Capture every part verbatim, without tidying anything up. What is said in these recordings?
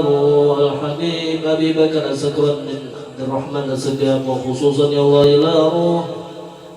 روح الحبيب أبي بكر السكران بن عبد الرحمن السقاف، وخصوصا يا الله إلى روح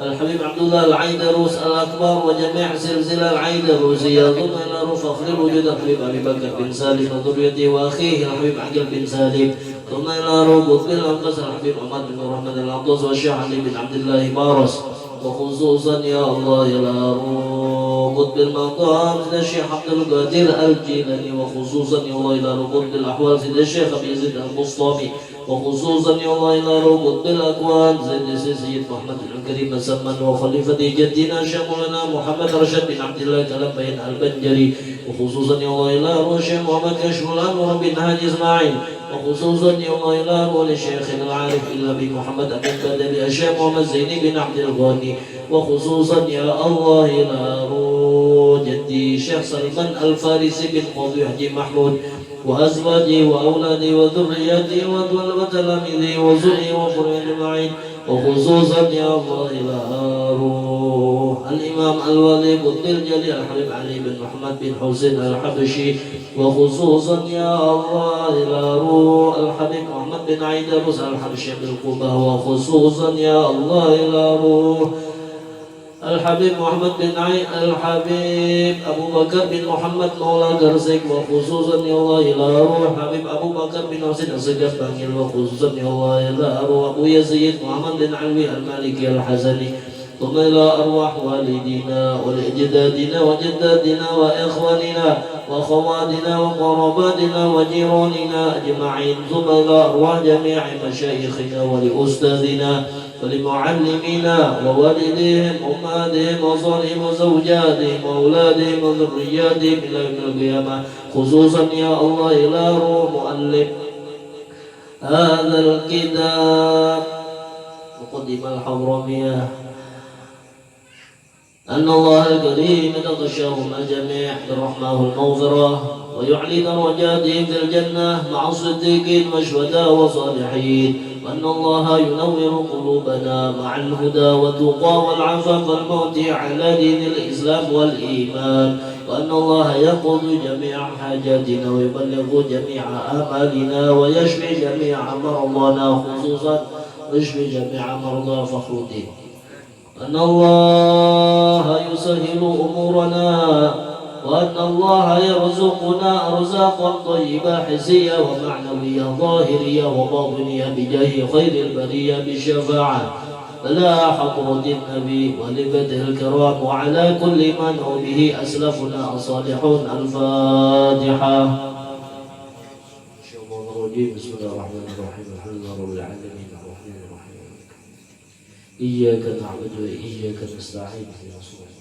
الحبيب عبد الله العيدروس الأكبر وجميع سلسلة العيدروسية، ثم إلى روح فخر الوجود الحبيب أبي بكر بن سالم وذريته وأخيه الحبيب عقيل بن سالم، ثم إلى روح قطب الأنفاس الحبيب عمر بن الرحمن العطاس والشيخ علي بن عبد الله بارس، وخصوصا يا الله إلى روح قطب المقام سيدنا الشيخ عبد القادر الجيلاني، وخصوصا يا الله إلى روح قطب الأحوال سيدنا الشيخ أبي يزيد البسطامي، وخصوصا يا الله إلى روح قطب الأكوان سيدنا السيد محمد بن الكريم السمان وخليفة جدنا الشيخ مولانا محمد رشاد بن عبد الله كلمبين البنجري، وخصوصا يا الله إلى روح الشيخ محمد كشف الأنوار بن حاج إسماعيل، وخصوصا يا الله إلى روح الشيخ العارف إلى أبي محمد أمين بدري الشيخ محمد زيني بن عبد الغني، وخصوصا يا الله إلى روح جدي الشيخ سلمان الفارسي بن قاضي حاجي محمود وأزواجه وأولاده وذرياته وطلبة تلاميذه وزوجه وفروعه أجمعين، وخصوصا يا الله إلى روح الإمام الولي قطب الجليل الحبيب علي بن محمد بن حسين الحبشي، وخصوصا يا الله إلى روح الحبيب محمد بن عيدروس الحبشي بالقبة، وخصوصا يا الله إلى روح الحبيب محمد بن عي الحبيب أبو بكر بن محمد مولى قرسك، وخصوصا يا الله إلى روح الحبيب أبو بكر بن حسين السقاف بانجل، وخصوصا يا الله إلى روح أبو يزيد محمد بن علوي المالكي الحسني، ثم إلى أرواح والدينا ولأجدادنا وجداتنا وإخواننا وأخواتنا وقراباتنا وجيراننا أجمعين، ثم إلى أرواح جميع مشايخنا ولأستاذنا ولمعلمينا ووالديهم وأمهاتهم وأزواجهم وزوجاتهم وأولادهم وذرياتهم إلى يوم القيامة، خصوصا يا الله إلى روح مؤلف هذا الكتاب مقدمة الحضرمية، أن الله الكريم يتغشاهم الجميع برحماه المغفرة، ويعلي درجاتهم في الجنة مع الصديقين والشهداء والصالحين، وأن الله ينور قلوبنا مع الهدى والتقى والعفاف والموت على دين الإسلام والإيمان، وأن الله يقضي جميع حاجاتنا ويبلغ جميع آمالنا ويشفي جميع مرضانا، خصوصا ويشفي جميع مرضى فخر الدين. أن الله يسهل أمورنا، وأن الله يرزقنا أرزاقا طيبة حسية ومعنوية ظاهرية وباطنية بجاه خير البرية بالشفاعة على حضرة النبي ولبيته الكرام وعلى كل من هو به أسلافنا الصالحون. الفاتحة. الشيطان الرجيم. بسم الله الرحمن الرحيم. الحمد لله رب العالمين. الرحمن الرحيم. إياك نعبد وإياك نستعين. اهدنا الصراط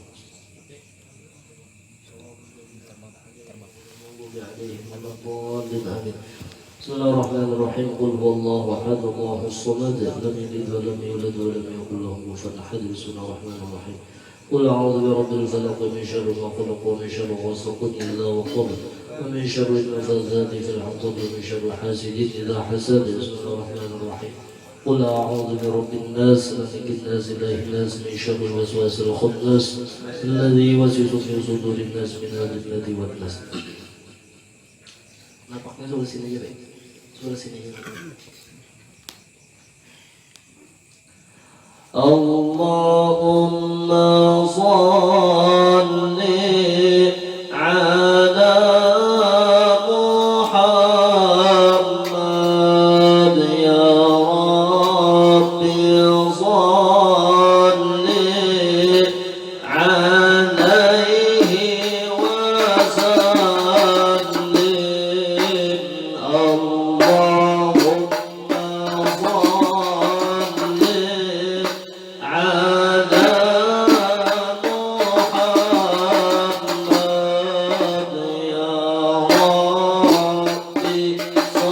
المغضوب عليهم ولا الضالين. آمين. بسم الله الرحمن الرحيم. قل هو الله أحد، الله الصمد، لم يلد ولم يولد ولم يكن له كفوا أحد. بسم الله الرحمن الرحيم. قل أعوذ برب الفلق، من شر ما خلق، ومن شر غاسق إذا وقب، ومن شر النفاثات في العقد، ومن شر حاسد إذا حسد. بسم الله الرحمن الرحيم. قل أعوذ برب الناس، ملك الناس، إله الناس، من شر الوسواس الخناس، الذي يوسوس في صدور الناس، من الجنة والناس. Napaknya suruh sini aja, Bek. Suruh sini aja. اللهم صل على محمد، يا رب صل عليه وسلم. اللهم صل على محمد، يا رب صل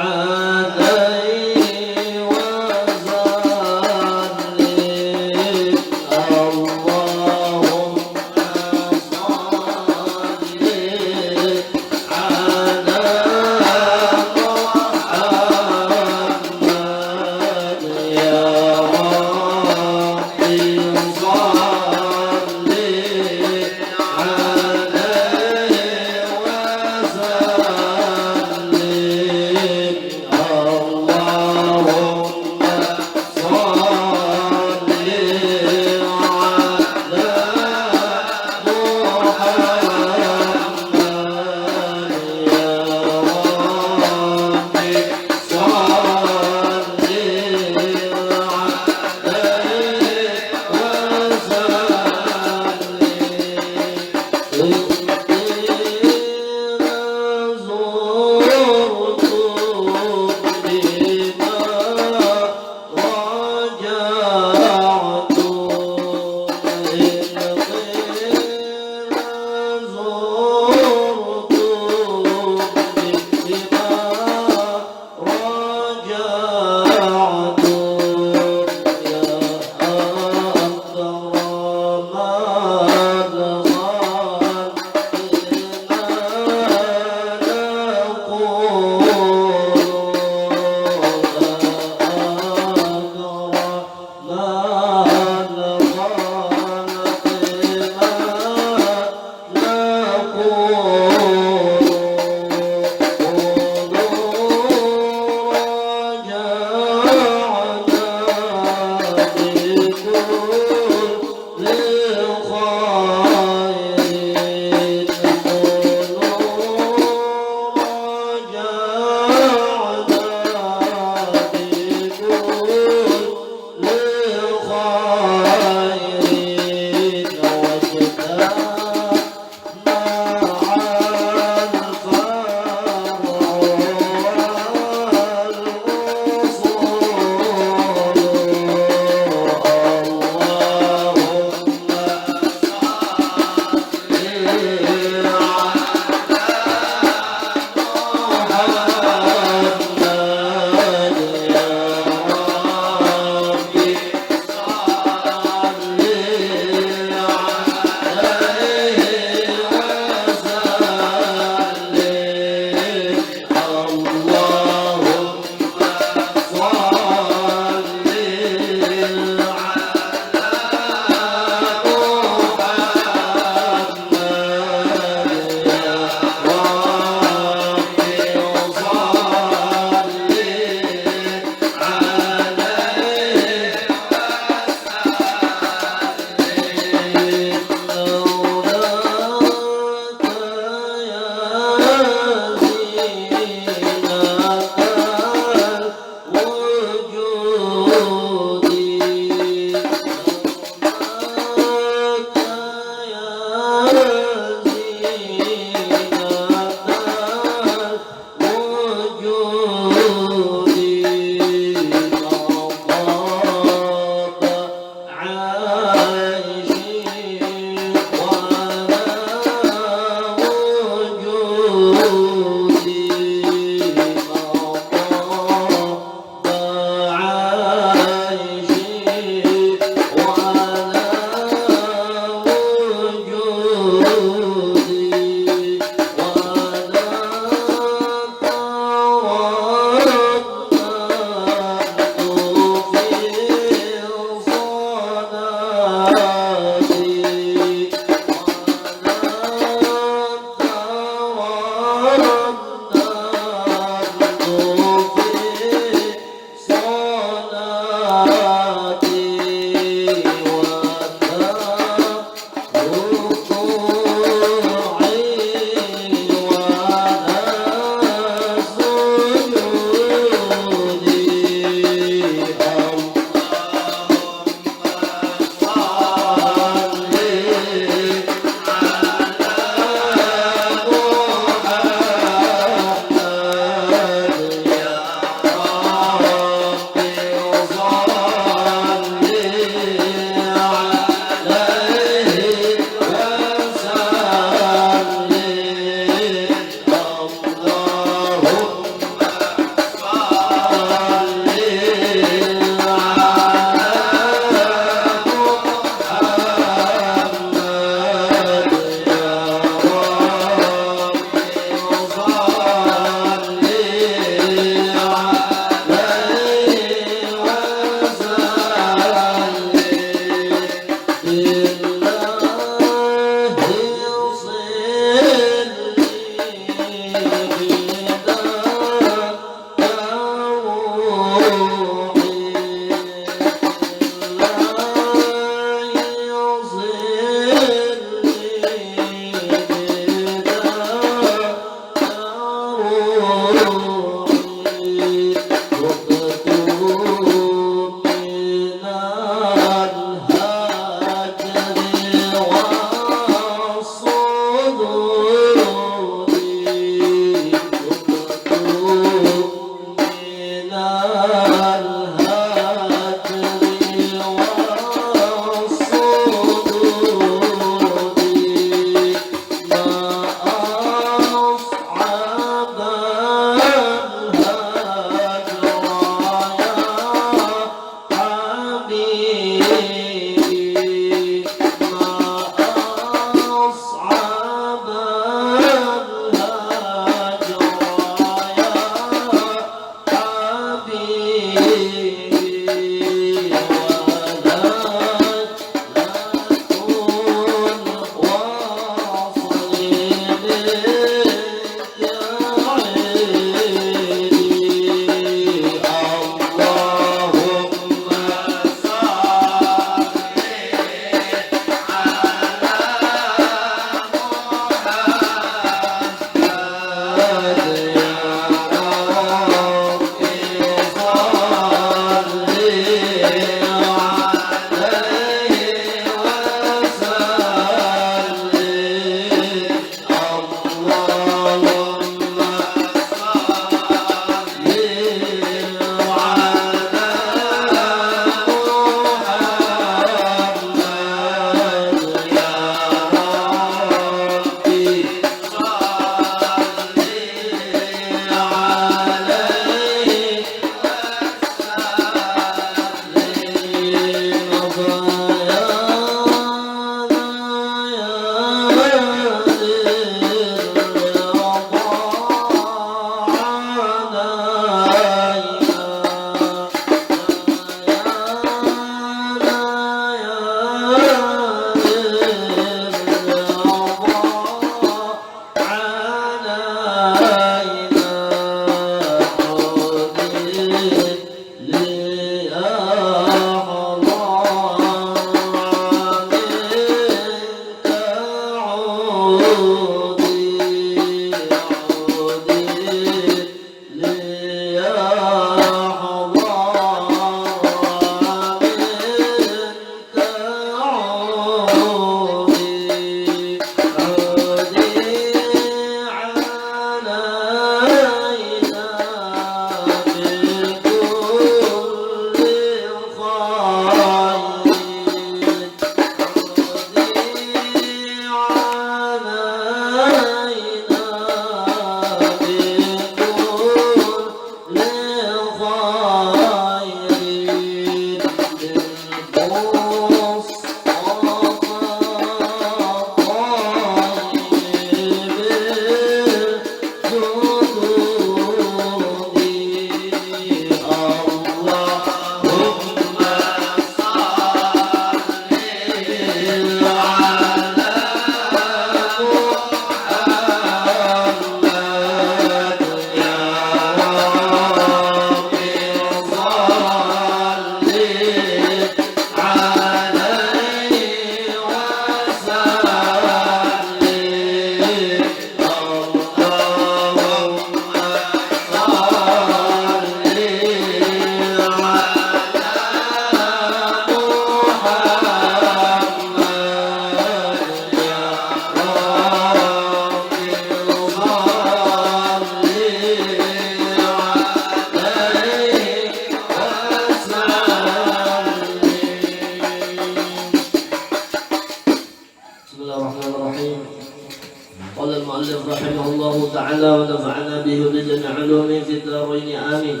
Allahu ta'ala wa nafa'ana bihi wa bi jami'il ulumi fid daraini, amin.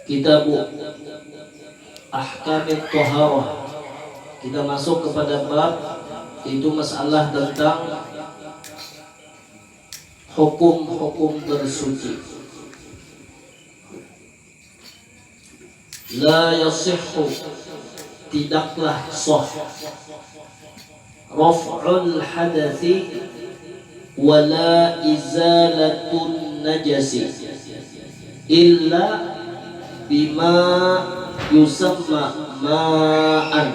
Kitabu Ahkamit Taharah. Kita masuk kepada bab, itu masalah tentang hukum-hukum bersuci. La yasihhu, tidaklah sah. Raf'ul hadasi wala izalatun najasi illa bima yusamma ma'an.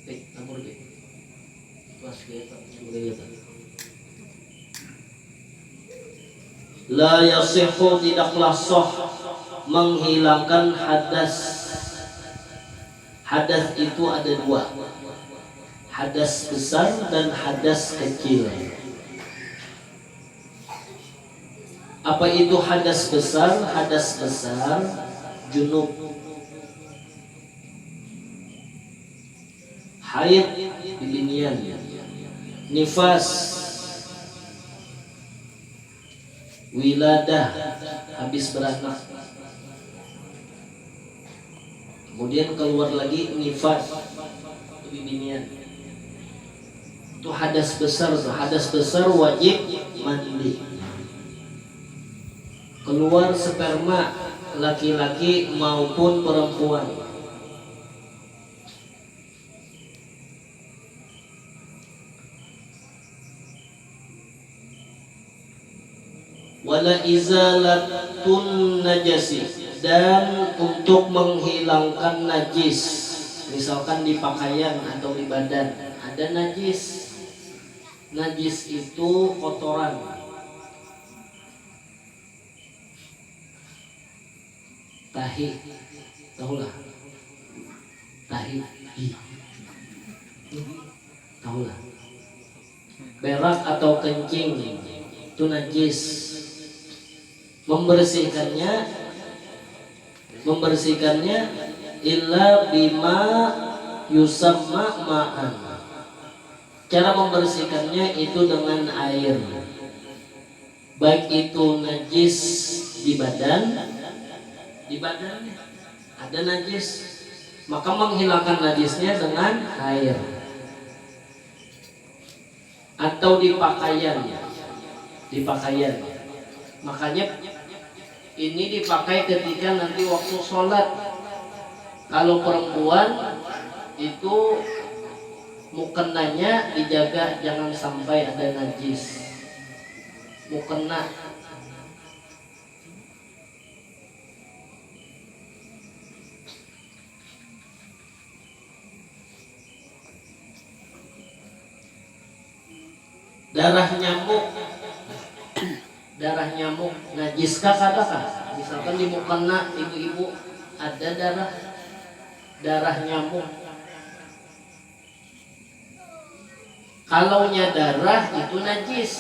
Eh, ampun, Ki. Pas dia tak, sebenarnya tak. La yasihhu, tidaklah sah menghilangkan hadas. Hadas itu ada dua. Hadas besar dan hadas kecil. Apa itu hadas besar? Hadas besar, junub. Haid, bibinian. Nifas, wiladah, habis beranak. Kemudian keluar lagi nifas, itu bibinian. Itu hadas besar tuh, hadas besar wajib mandi. Keluar sperma laki-laki maupun perempuan. Wala izalatun najasi, dan untuk menghilangkan najis, misalkan di pakaian atau di badan ada najis. Najis itu kotoran. Tahi, tahulah? Tahi, hi. Tahulah? Berak atau kencing itu najis. Membersihkannya, membersihkannya illa bima yusamma ma'an. Cara membersihkannya itu dengan air. Baik itu najis di badan, di badan ada najis, maka menghilangkan najisnya dengan air. Atau di pakaian, di pakaian. Makanya ini dipakai ketika nanti waktu sholat. Kalau perempuan itu mukennanya dijaga, jangan sampai ada najis. Mukena. Darah nyamuk. Darah nyamuk najis kah kada kah? Misalkan di mukena ibu-ibu ada darah, darah nyamuk. Kalau nya darah itu najis.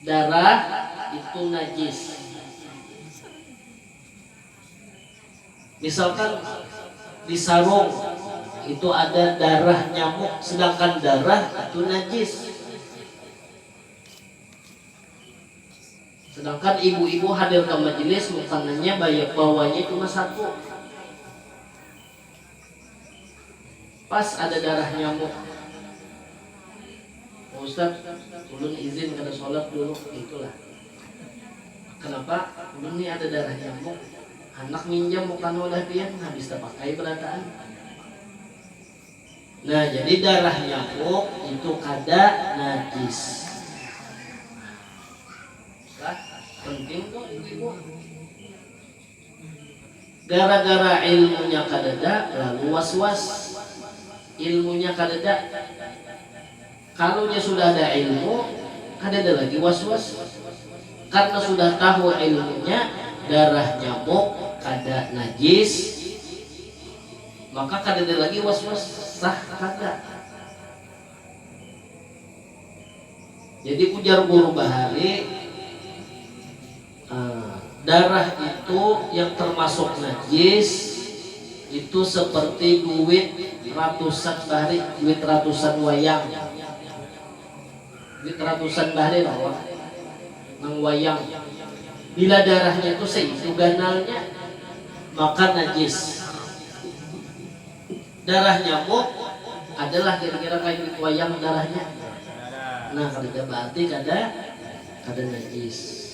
Darah itu najis. Misalkan di sarung itu ada darah nyamuk, sedangkan darah itu najis. Sedangkan ibu-ibu hadir ke majelis, mukenanya baya-, bawanya cuma satu. Pas ada darah nyamuk. "Pak Ustaz, ulun izin kada sholat dulu," gitulah. "Kenapa?" "Ulun ni ada darah nyamuk. Handak minjam mukena ulah pian, habis tapakai berataan." Nah, jadi darah nyamuk itu kada najis. Lah, penting tuh ibu-ibu. Gara-gara ilmunya kadada, lalu was-was. Ilmunya kadada. Kalau nya sudah ada ilmu, kadada lagi was-was. Karena sudah tahu ilmunya, darah nyamuk kada najis, maka kadada lagi was-was, sah kada. Jadi ujar guru bahari, eh, darah itu yang termasuk najis Itu seperti duit ratusan bahari, duit ratusan wayang. Duit ratusan bahari lawan nang wayang. Bila darahnya itu seitu ganalnya, maka najis. Darah nyamuk adalah kira-kira kayak duit wayang darahnya. Nah, kada berarti kada kada najis.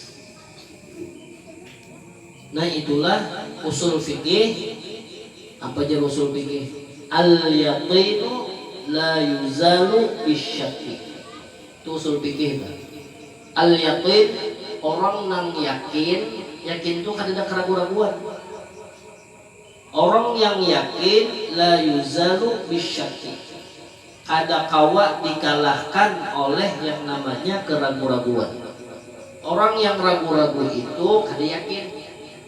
Nah, itulah usul fikih. Apa jar usul fikih? Al yaqinu la yuzalu bisyakki. Itu usul fikih, kan? Al yaqin, orang nang yakin, yakin tu kada ada keraguan-raguan. Orang yang yakin la yuzalu bisyakki. Kada kawa dikalahkan oleh yang namanya keraguan-raguan. Orang yang ragu-ragu itu kada yakin.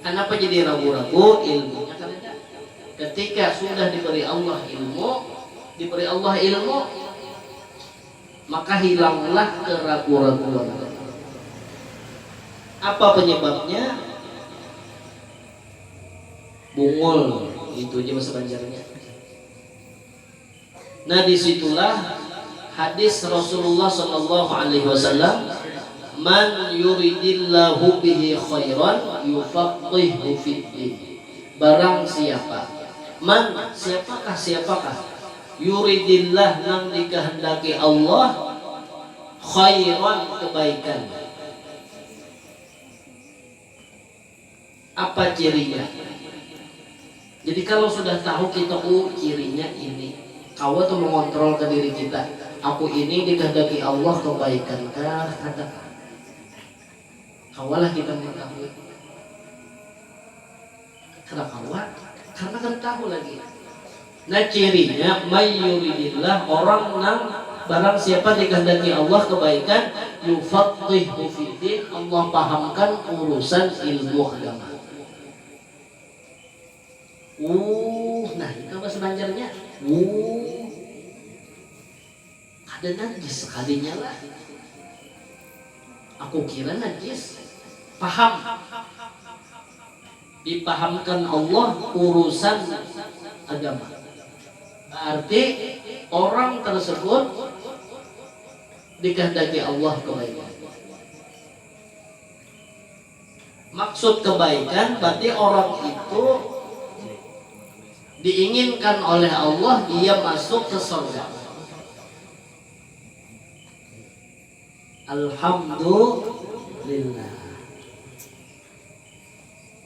Kenapa jadi ragu-ragu? Ilmunya kada ada. Ketika sudah diberi Allah ilmu, diberi Allah ilmu, maka hilanglah keragu-raguan. Apa penyebabnya? Bungul, itu aja bahasa Banjarnya. Nah, disitulah hadis Rasulullah sallallahu alaihi wasallam, "Man yuridillahu bihi khairan yufaqqihhu fiddin." Barang siapa, man, siapakah, siapakah, yuridillah, nang dikehendaki Allah, khairan, kebaikan. Apa cirinya? Jadi, kalau sudah tahu kita, oh, cirinya ini, kawa tu mengontrol ke diri kita. Aku ini dikehendaki Allah kebaikan kah, kada kah? Kawalah kita mengetahui. Kada kawa, karena kada tahu lagi. Nah, cirinya, may yuridillah, orang nang, barang siapa dikehendaki Allah kebaikan, yufaqqihhu fiddin, Allah pahamkan urusan ilmu agama. Uh, nah, itu bahasa Banjarnya. Uh. Kada najis sekalinya lah. Aku kira najis. Paham. Dipahamkan Allah urusan agama. Berarti orang tersebut dikehendaki Allah kebaikan. Maksud kebaikan berarti orang itu diinginkan oleh Allah dia masuk ke surga. Alhamdulillah.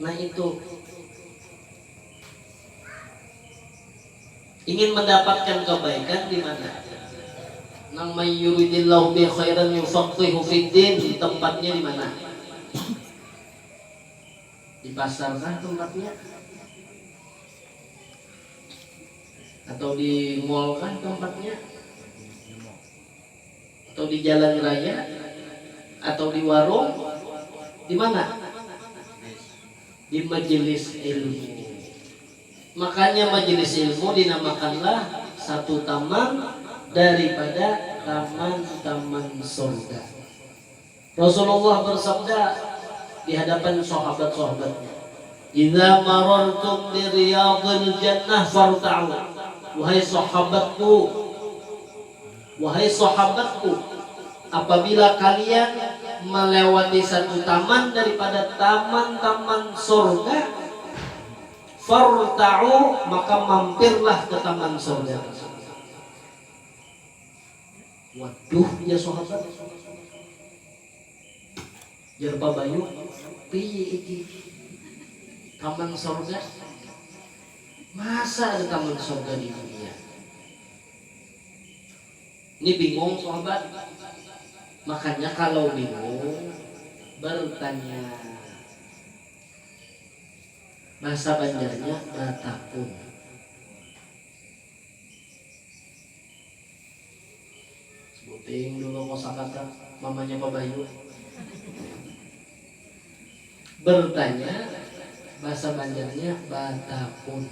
Nah, itu ingin mendapatkan kebaikan di mana? Nang may yuridillahu bi khairan yufaqqihhu fiddin, tempatnya di mana? Di pasar kah tempatnya? Atau di mall kah tempatnya? Atau di jalan raya? Atau di warung? Di mana? Di majelis ilmu. Makanya majelis ilmu dinamakanlah satu taman daripada taman-taman surga. Rasulullah bersabda di hadapan sahabat-sahabatnya, "Idza marartum bi riyadil jannah farta'u." Wahai sahabatku, wahai sahabatku, apabila kalian melewati satu taman daripada taman-taman surga, farta'u, maka mampirlah ke taman surga. Waduh, ya sahabat. Jar pabayu, piye iki? Taman surga? Masa ada taman surga di dunia? Ini bingung, sahabat. Makanya kalau bingung, bertanya. Bahasa Banjarnya batakun. Sebuting dulu kosakata mamanya pabayu. Bertanya, bahasa Banjarnya batakun.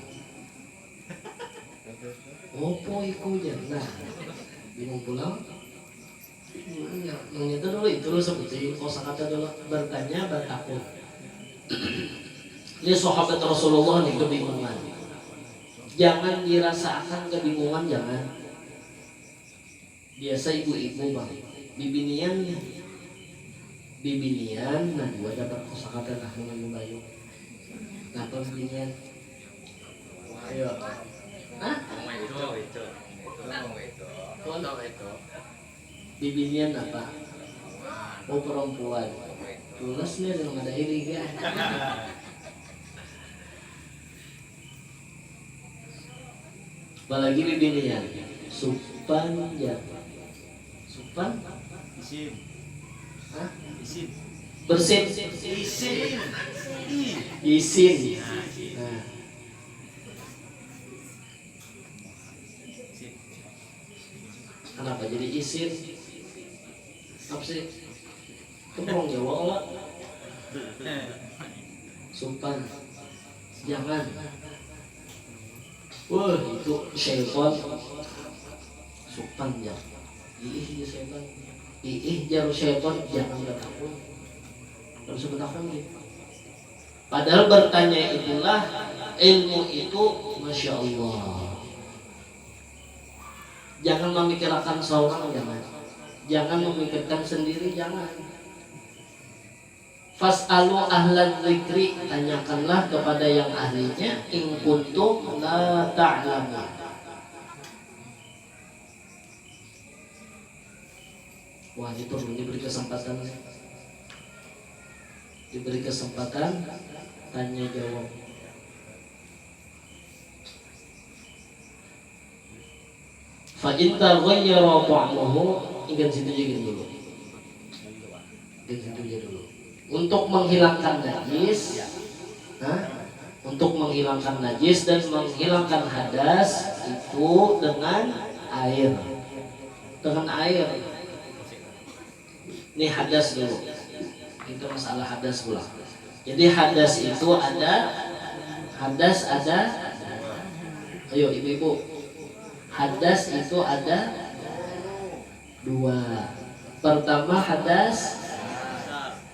Opo iku jar? Nah, bingung pulang. Nang itu dulu, itu dulu sebuting kosakata dulu. Bertanya, batakun. Ini sahabat Rasulullah nih kebingungan. Jangan dirasaakan kebingungan, jangan. Biasa ibu-ibu, Bang, bibinian nih. Bibinian, nah, dua dapat kosakata nah, mun Ibu Bayu. Napa bibinian? Ayo. Hah? Wong wedok. Wong wedok. Wong wedok. Bibinian apa? Oh, perempuan. Tulis nih, ada madahi liga. Apalagi bibinian. Supan, ya. Supan? Isin. Hah? Isin. Bersin. Isin. Ih. Isin. Nah, isin. Nah. Isin. Kenapa jadi isin? Apa sih? Kemprong Jawa, olah. Supan. Jangan. Wah, itu syaitan. Supan, ya. Iih, ya, syaitan. Iih, jar syaitan, jangan batakun. Harus batakun, gitu. Padahal bertanya itulah ilmu itu, Masya Allah. Jangan memikirakan seorang, jangan. Jangan memikirkan sendiri, jangan. Fas'alu ahlan dzikri, tanyakanlah kepada yang ahlinya, in kuntum la ta'lamun. Wah, ini perlu diberi kesempatan. Diberi kesempatan tanya jawab. Fa in taghayyara ta'muhu, ingin situ aja gini dulu. Ingin situ aja dulu. Untuk menghilangkan najis, nah, untuk menghilangkan najis dan menghilangkan hadas itu dengan air. Dengan air. Ini hadas dulu. Kita masalah hadas pulang. Jadi hadas itu ada, hadas ada, ayo ibu-ibu, hadas itu ada dua. Pertama hadas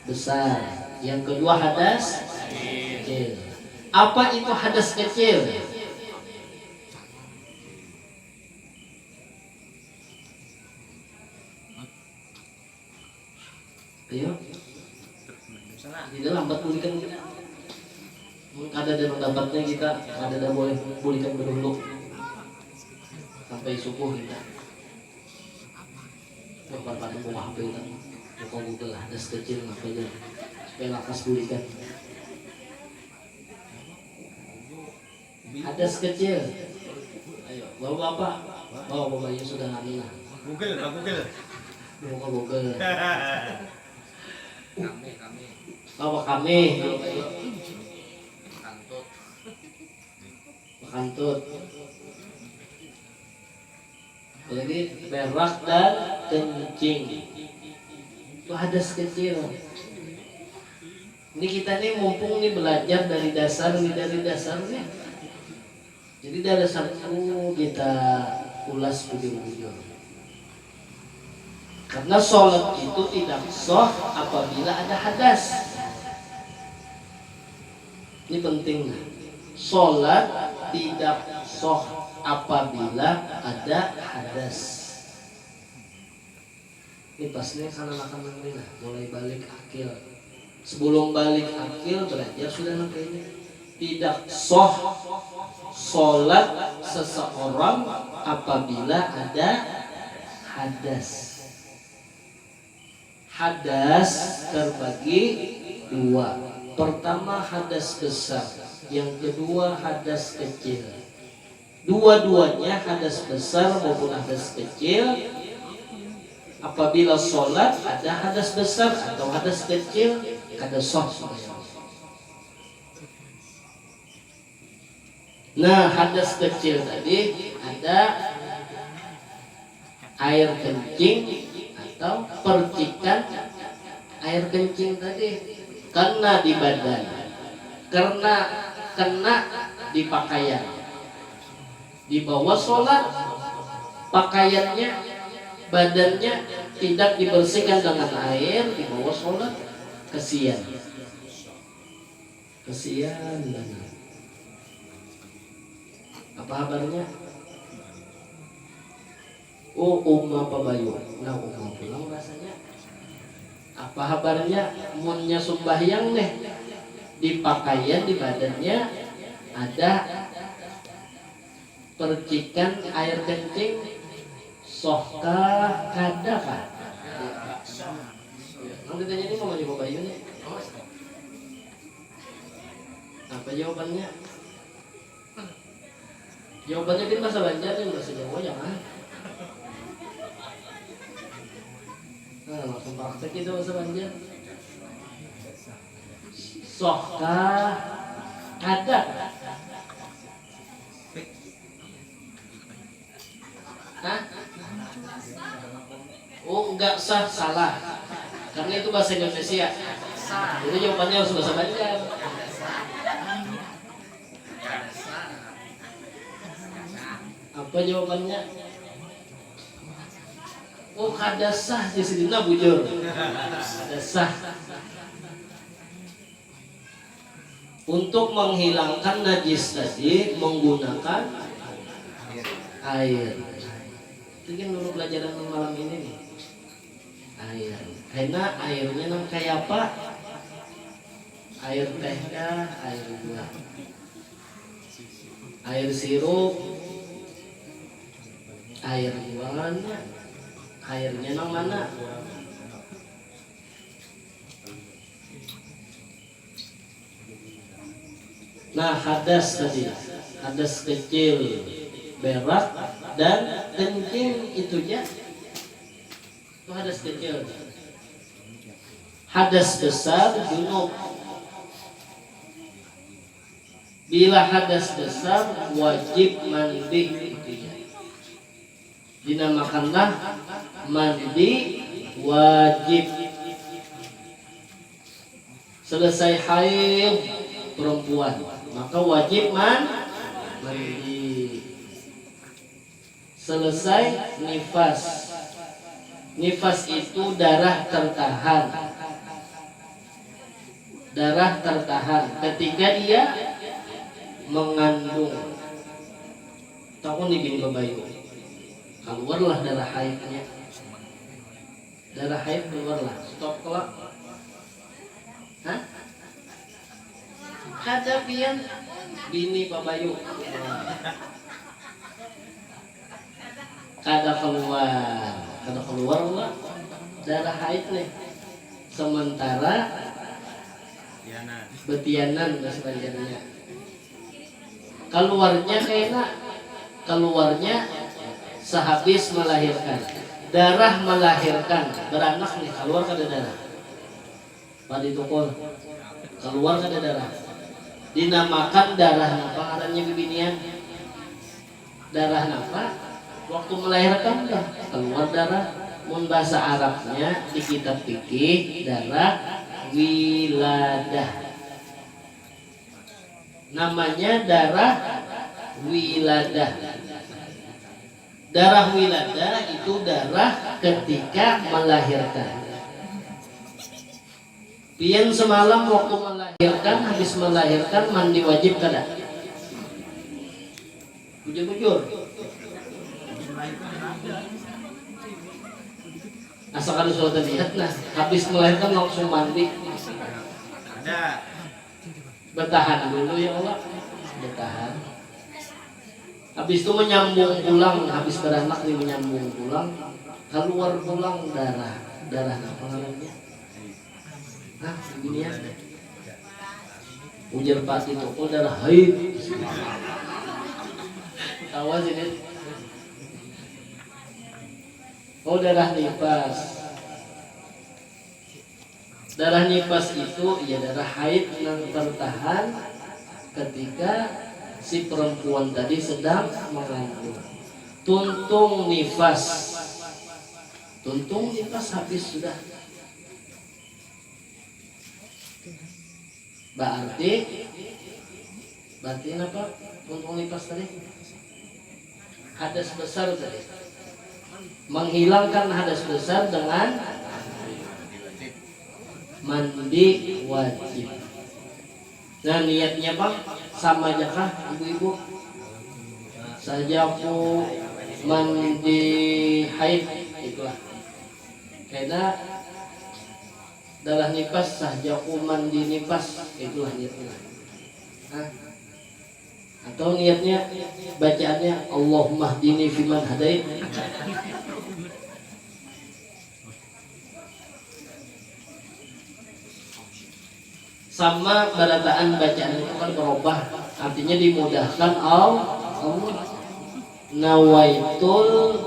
besar, yang kedua hadas kecil. Apa itu hadas kecil? Ayo. Jadi lambat bulikan kita. Mun kada ada dapatnya kita, kada ada boleh bulikan bedulu. Sampai subuh kita. Wah, pada buka H P kita. Buka Google, hadas kecil, apa aja. Supaya lakas bulikan. Hadas kecil. Ayo, bawa apa? Bawa, bawa, ya sudah, anu lah. Google, Pak Google. Bawa ke Google. Kami, kami. Bawa kami. Kantut. Kantut. Jadi berak dan kencing. Itu hadas kecil. Ini kita nih mumpung nih belajar dari dasar nih, dari dasar nih. Jadi dari dasar itu kita ulas bujur-bujur. Karena sholat itu tidak sah apabila ada hadas. Ini penting. Sholat tidak sah apabila ada hadas. Ini pasnya kananakan nang ini nah, mulai balik akil. Sebelum balik akil, belajar sudah nang ini. Tidak sah sholat seseorang apabila ada hadas. Hadas terbagi dua. Pertama hadas besar, yang kedua hadas kecil. Dua-duanya hadas besar maupun hadas kecil, apabila sholat ada hadas besar atau hadas kecil, kada sah sembahyang. Nah, hadas kecil tadi ada air kencing atau percikan air kencing tadi kena di badan, karena kena di pakaian. Dibawa sholat, pakaiannya, badannya tidak dibersihkan dengan air, dibawa sholat, kesian. Kesian banar. Apa habarnya? Oh, uma pabayu. Nah, uma pulang rasanya. Apa habarnya? Munnya sumbahyang nih, di pakaian, di badannya ada percikan air kencing, soh kah, kada kah? Nang ditanya ini mau nyoba bayu nih. Apa jawabannya? Jawabannya gin bahasa Banjar nih, bahasa Jawa jangan. Nah, langsung praktek itu bahasa Banjar. Soh kah, kada kah? Hah? Oh, enggak sah, salah. Karena itu bahasa Indonesia. Jadi jawabannya harus bahasa Banjar. Apa jawabannya? Oh, kada sah di sini. Nah, bujur. Kada sah. Untuk menghilangkan najis tadi menggunakan air. Itu kan dulu pelajaran malam ini nih. Air. Karena airnya nang kayak apa? Air teh kah, air buah. Air sirup, air buangannya. Airnya nang mana? Nah, hadas tadi, hadas kecil, berak dan kencing itu ja. Itu hadas kecil. Hadas besar junub. Bila hadas besar wajib mandi intinya. Dinamakanlah mandi wajib. Selesai haid perempuan, maka wajib man mandi. Selesai nifas. Nifas itu darah tertahan. Darah tertahan ketika dia mengandung. Tahu nih gini babayu. Keluarlah darah haidnya. Darah haid keluarlah. Stop kelak. Hah? Kada pian bini babayu. Kada keluar, kada keluar lah darah haid nih. Sementara betianan sebenarnya. Keluarnya kena, keluarnya sehabis melahirkan. Darah melahirkan, beranak nih, keluar kada darah. Padi tukul. Keluar kada darah. Dinamakan darah napa ngarannya bibinian? Darah napa? Waktu melahirkan dah keluar darah. Mun bahasa Arabnya di kitab fikih darah wiladah. Namanya darah wiladah. Darah wiladah itu darah ketika melahirkan. Pian semalam waktu melahirkan, habis melahirkan mandi wajib kada? Bujur-bujur. Asalkan sudah terlihat nah, habis melahirkan langsung mandi. Ada. Bertahan dulu ya Allah. Bertahan. Habis itu menyambung pulang, habis beranak nih menyambung pulang, keluar pulang darah. Darah apa namanya? Nah, begini ya. Ujar Pak Tito, oh darah haid. Tawa sini. Oh darah nipas. Darah nipas itu ya darah haid yang tertahan ketika si perempuan tadi sedang mengandung. Tuntung nipas. Tuntung nipas habis sudah. Berarti, berarti apa? Tuntung nipas tadi. Hadas besar tadi. Menghilangkan hadas besar dengan mandi wajib. Nah, niatnya, Bang, sama aja kah, ibu-ibu? Sajaku mandi haid, itulah. Kena darah nipas, sajaku mandi nipas, itulah niatnya. Nah, atau niatnya, bacaannya, "Allahumma hdini fiman hadait." Sama barataan bacaan itu kan berubah, artinya dimudahkan Allah. Nawaitul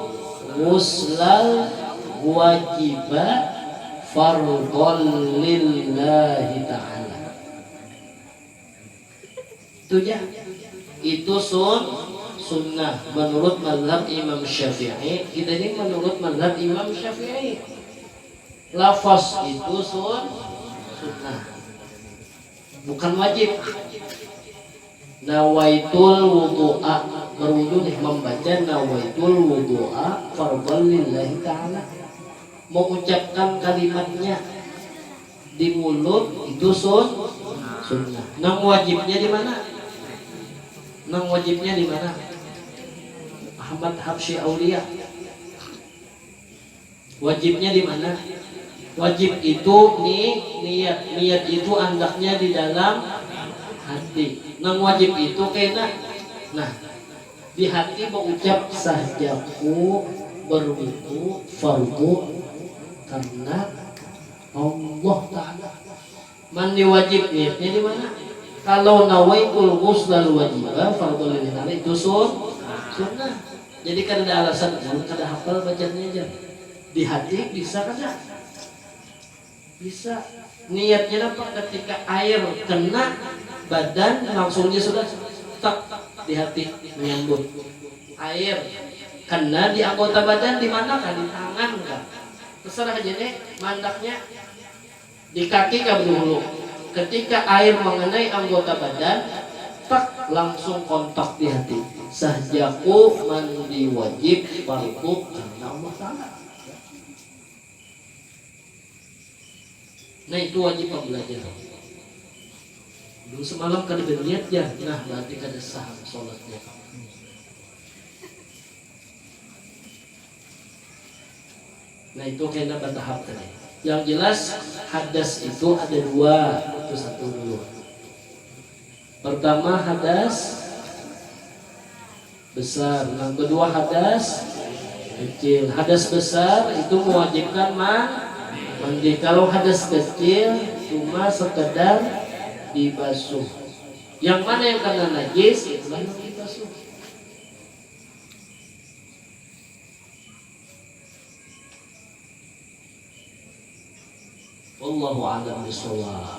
ghuslal wajiba fardhon lillahi ta'ala. Itu ja. Itu sun sunnah menurut mazhab Imam Syafi'i. Kita ini menurut mazhab Imam Syafi'i. Lafaz itu sun sunnah. Bukan wajib. Nawaitul wudu'a, berwudu nih, membaca nawaitul wudu'a fardhon lillahi ta'ala. Mengucapkan kalimatnya di mulut itu sun sunnah. Nang wajibnya di mana? Nang wajibnya di mana? Ahmad Habsyi Aulia. Wajibnya di mana? Wajib itu ni niat. Niat itu andaknya di dalam hati. Nang wajib itu kena. Nah, di hati mengucap sajaku berwudu fardu karena Allah Ta'ala. Mandi wajib niatnya di mana? Kalau nawaitul ghuslal wajiba fardhu lil itu sun sunnah. Jadi kada ada alasan, "Ulun kada hafal bacanya aja." Di hati bisa kada? Bisa. Niatnya apa? Ketika air kena badan langsungnya sudah tak di hati menyambut. Air kena di anggota badan di mana kah? Di tangan kah? Terserah aja deh mandaknya. Di kaki kah dulu. Ketika air mengenai anggota badan, tak langsung kontak di hati. Sahjaku mandi wajib fardu karena Allah Ta'ala. Nah itu wajib pembelajaran. Dulu semalam kada berniat ya, nah berarti kada sah sholatnya. Nah itu kena bertahap tadi. Yang jelas hadas itu ada dua, itu satu dulu. Pertama hadas besar, yang kedua hadas kecil. Hadas besar itu mewajibkan ma- mandi. Kalau hadas kecil cuma sekedar dibasuh. Yang mana yang kena najis itulah yang dibasuh. Wallahu a'lam bishawab.